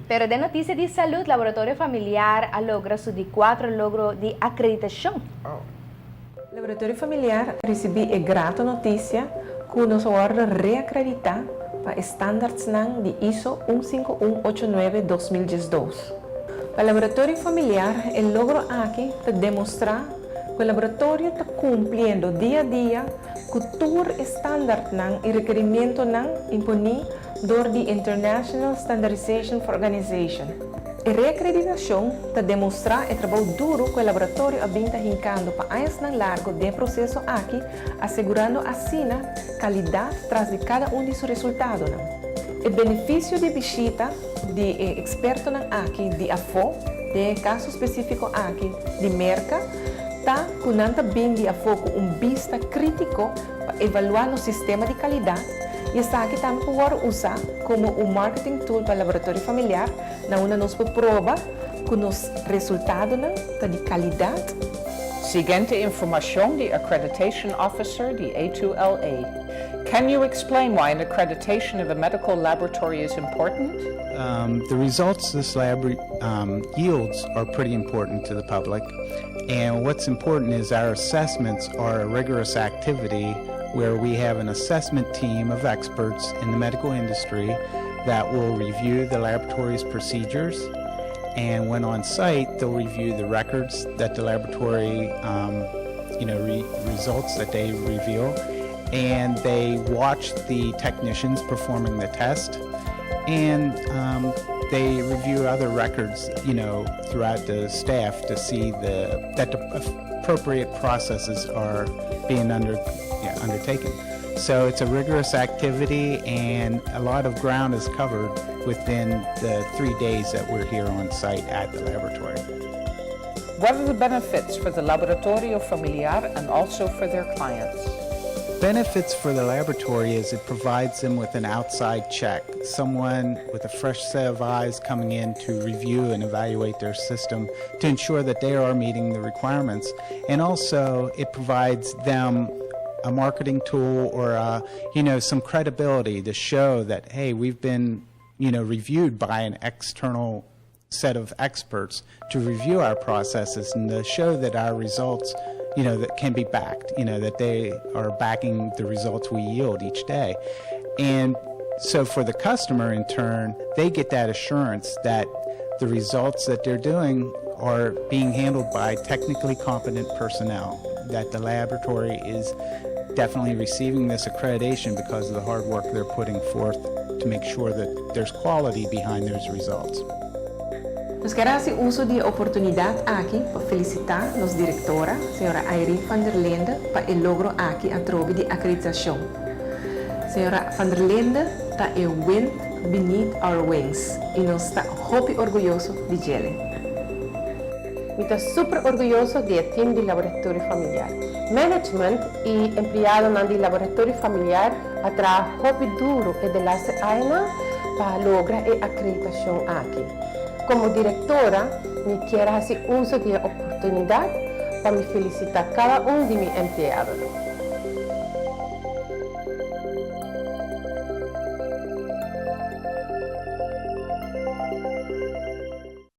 Pero den noticia di salud, Laboratorio Familiar a logra su di cuatro logro di acreditacion. Oh. Laboratorio Familiar a ricibi e grato noticia cu nos a wordo reacredita pa e standardsnan di ISO 15189 2012. Pa Laboratorio Familiar e logro aki ta demostra cu e laboratorio ta cumpliendo dia a dia cu tur e standardnan y requerimentonan imponi dor di International Standardization for Organization. E reacreditacion ta demostra e trabou duro cu e laboratorio a bin ta hincando pa añasnan largo den e proceso aki, asegurando asina calidad tras di cada un di su resultadonan. E beneficio di bishita di e expertonan aki di afo, den e caso specifico aki di Merca, ta cu nan ta bin di afo cu un bista critico pa evalua nos sistema di calidad y esaki tambe por worde usa como un marketing tool pa Laboratorio Familiar na unda nos por proba cu nos resultadonan ta di calidad. Siguiente informacion di Accreditation Officer di A2LA. Can you explain why an accreditation of a medical laboratory is important? The results this lab yields are pretty important to the public. And what's important is our assessments are a rigorous activity where we have an assessment team of experts in the medical industry that will review the laboratory's procedures. And when on site, they'll review the records that the laboratory, results that they reveal. And they watch the technicians performing the test. And they review other records throughout the staff to see that the appropriate processes are being undertaken. So it's a rigorous activity, and a lot of ground is covered within the 3 days that we're here on site at the laboratory. What are the benefits for the Laboratorio Familiar and also for their clients? Benefits for the laboratory is it provides them with an outside check, someone with a fresh set of eyes coming in to review and evaluate their system to ensure that they are meeting the requirements. And also, it provides them a marketing tool or some credibility to show that, hey, we've been reviewed by an external set of experts to review our processes and to show that our results that can be backed, that they are backing the results we yield each day. And so for the customer, in turn, they get that assurance that the results that they're doing are being handled by technically competent personnel, that the laboratory is definitely receiving this accreditation because of the hard work they're putting forth to make sure that there's quality behind those results. Nos kier haci uso di e oportunidad aki pa felicita nos directora, señora Irene van der Linde, pa e logro aki atrobe di acreditacion. Señora van der Linde ta e wind beneath our wings y nos ta hopi orguyoso di dje. Mi ta super orguyoso di e team di Laboratorio Familiar. Management y empleadonan di Laboratorio Familiar a traha hopi duro e delaster aña pa logra e acreditacion aki. Como directora, mi kier haci uso di e oportunidad pa mi felicita cada un di mi empleadonan.